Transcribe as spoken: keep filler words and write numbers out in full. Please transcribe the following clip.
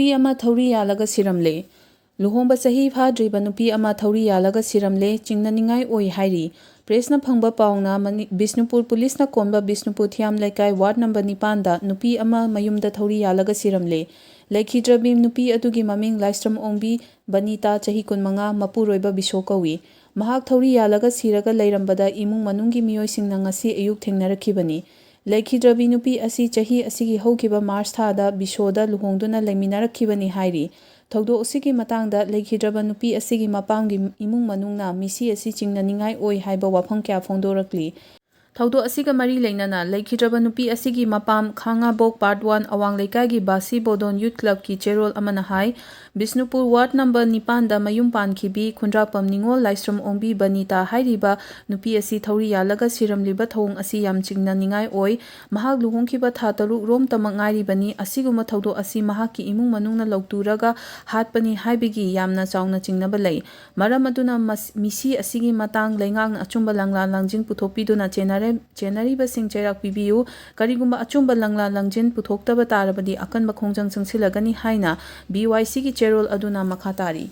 ꯅꯨꯄꯤ ꯑꯃ ꯊꯧꯔꯤ ꯌꯥꯜꯂꯒ ꯁꯤꯔꯝꯂꯦ꯫ ꯂꯨꯍꯣꯡꯕ ꯆꯍꯤ ꯐꯥꯗ꯭ꯔꯤꯕ ꯅꯨꯄꯤ ꯑꯃ ꯊꯧꯔꯤ ꯌꯥꯜꯂꯒ ꯁꯤꯔꯝꯂꯦ, ꯆꯤꯡꯅꯅꯤꯡꯉꯥꯏ ꯑꯣꯏ ꯍꯥꯏꯔꯤ꯫ ꯄ꯭ꯔꯦꯁꯅ ꯐꯪꯕ ꯄꯥꯎꯅ ꯃꯅꯤ-, ꯕꯤꯁꯅꯨꯄꯨꯔ ꯄꯨꯂꯤꯁꯅ ꯀꯣꯟꯕ ꯕꯤꯁꯅꯨꯄꯨꯔ ꯊꯤꯌꯥꯝ ꯂꯩꯀꯥꯏ ꯋꯥꯔꯗ ꯅꯝꯕꯔ ꯅꯤꯄꯥꯟꯗ ꯅꯨꯄꯤ ꯑꯃ ꯃꯌꯨꯝꯗ ꯊꯧꯔꯤ ꯌꯥꯜꯂꯒ ꯁꯤꯔꯝꯂꯦ꯫ ꯂꯩꯈꯤꯗ꯭ꯔꯕꯤ ꯅꯨꯄꯤ ꯑꯗꯨꯒꯤ ꯃꯃꯤꯡ ꯂꯥꯏꯁ꯭ꯔꯝ ꯑꯣꯡꯕꯤ ꯕꯅꯤꯇꯥ, ꯆꯍꯤ ꯀꯨꯟꯃꯉꯥ, ꯃꯄꯨꯔꯣꯏꯕ ꯕꯤꯁꯣ ꯀꯧꯏ꯫ ꯃꯍꯥꯛ ꯊꯧꯔꯤ ꯌꯥꯜꯂꯒ ꯁꯤꯔꯒ ꯂꯩꯔꯝꯕꯗ ꯏꯃꯨꯡ ꯃꯅꯨꯡꯒꯤ ꯃꯤꯑꯣꯏꯁꯤꯡꯅ ꯉꯁꯤ ꯑꯌꯨꯛ ꯊꯦꯡꯅꯔꯛꯈꯤꯕꯅꯤ꯫ ꯂꯩꯈꯤꯗ꯭ꯔꯕꯤ ꯅꯨꯄꯤ ꯑꯁꯤ ꯆꯍꯤ ꯑꯁꯤꯒꯤ ꯍꯧꯈꯤꯕ ꯃꯥꯔꯆ ꯊꯥꯗ ꯕꯤꯁꯣꯗ ꯂꯨꯍꯣꯡꯗꯨꯅ ꯂꯩꯃꯤꯟꯅꯔꯛꯈꯤꯕꯅꯤ ꯍꯥꯏꯔꯤ꯫ ꯊꯧꯗꯣꯛ ꯑꯁꯤꯒꯤ ꯃꯇꯥꯡꯗ ꯂꯩꯈꯤꯗ꯭ꯔꯕ ꯅꯨꯄꯤ ꯑꯁꯤꯒꯤ ꯃꯄꯥꯝꯒꯤ ꯏꯃꯨꯡ ꯃꯅꯨꯡꯅ ꯃꯤꯁꯤ ꯑꯁꯤ ꯆꯤꯡꯅꯅꯤꯡꯉꯥꯏ ꯑꯣꯏ ꯍꯥꯏꯕ ꯋꯥꯐꯝ ꯀꯌꯥ ꯐꯣꯡꯗꯣꯔꯛꯂꯤ꯫ ꯊꯧꯗꯣꯛ ꯑꯁꯤꯒ ꯃꯔꯤ ꯂꯩꯅꯅ ꯂꯩꯈꯤꯗ꯭ꯔꯕ ꯅꯨꯄꯤ ꯑꯁꯤꯒꯤ ꯃꯄꯥꯝ ꯈꯥꯉꯥꯕꯣꯛ ꯄꯥꯔꯠ ꯋꯥꯟ ꯑꯋꯥꯡ ꯂꯩꯀꯥꯏꯒꯤ ꯕꯥꯁꯤ ꯕꯣꯗꯣꯟ ꯌꯨꯠ ꯀ꯭ꯂꯕꯀꯤ ꯆꯦꯔꯣꯜ ꯑꯃꯅ ꯍꯥꯏ, ꯕꯤꯁꯅꯨꯄꯨꯔ ꯋꯥꯔꯗ ꯅꯝꯕꯔ ꯅꯤꯄꯥꯟꯗ ꯃꯌꯨꯝ ꯄꯥꯟꯈꯤꯕꯤ ꯈꯨꯟꯗ꯭ꯔꯥꯛꯄꯝ ꯅꯤꯉꯣꯜ ꯂꯥꯏꯁ꯭ꯔꯝ ꯑꯣꯡꯕꯤ ꯕꯅꯤꯇꯥ ꯍꯥꯏꯔꯤꯕ ꯅꯨꯄꯤ ꯑꯁꯤ ꯊꯧꯔꯤ ꯌꯥꯜꯂꯒ ꯁꯤꯔꯝꯂꯤꯕ ꯊꯧꯑꯣꯡ ꯑꯁꯤ ꯌꯥꯝ ꯆꯤꯡꯅꯅꯤꯡꯉꯥꯏ ꯑꯣꯏ꯫ ꯃꯍꯥꯛ ꯂꯨꯍꯣꯡꯈꯤꯕ ꯊꯥ ꯇꯔꯨꯛ ꯔꯣꯝꯇꯃꯛ ꯉꯥꯏꯔꯤꯕꯅꯤ꯫ ꯑꯁꯤꯒꯨꯝꯕ ꯊꯧꯗꯣꯛ ꯑꯁꯤ ꯃꯍꯥꯛꯀꯤ ꯏꯃꯨꯡ ꯃꯅꯨꯡꯅ ꯂꯧꯇꯨꯔꯒ ꯍꯥꯠꯄꯅꯤ ꯍꯥꯏꯕꯒꯤ ꯌꯥꯝꯅ ꯆꯥꯎꯅ ꯆꯤꯡꯅꯕ ꯂꯩ꯫ ꯃꯔꯝ ꯑꯗꯨꯅ ꯃꯁ-, ꯃꯤꯁꯤ ꯑꯁꯤꯒꯤ ꯃꯇꯥꯡ ꯂꯩꯉꯥꯛꯅ ꯑꯆꯨꯝꯕ ꯂꯪꯂꯥ ꯂꯪꯖꯤꯡ ꯄꯨꯊꯣꯛꯄꯤꯗꯨꯅ ꯆꯦꯟꯅꯔꯦ-, ꯆꯦꯟꯅꯔꯤꯕꯁꯤꯡ ꯆꯩꯔꯥꯛ ꯄꯤꯕꯤꯌꯨ꯫ ꯀꯔꯤꯒꯨꯝꯕ ꯑꯆꯨꯝꯕ ꯂꯪꯂꯥ ꯂꯪꯖꯤꯟ ꯄꯨꯊꯣꯛꯇꯕ ꯇꯥꯔꯕꯗꯤ ꯑꯀꯟꯕ ꯈꯣꯡꯖꯪ ꯆꯪꯁꯤꯜꯂꯒꯅꯤ ꯍꯥꯏꯅ ꯕꯤ ꯋꯥꯏ ꯁꯤꯒꯤ ꯆꯦꯔꯣꯜ ꯑꯗꯨꯅ ꯃꯈꯥ ꯇꯥꯔꯤ꯫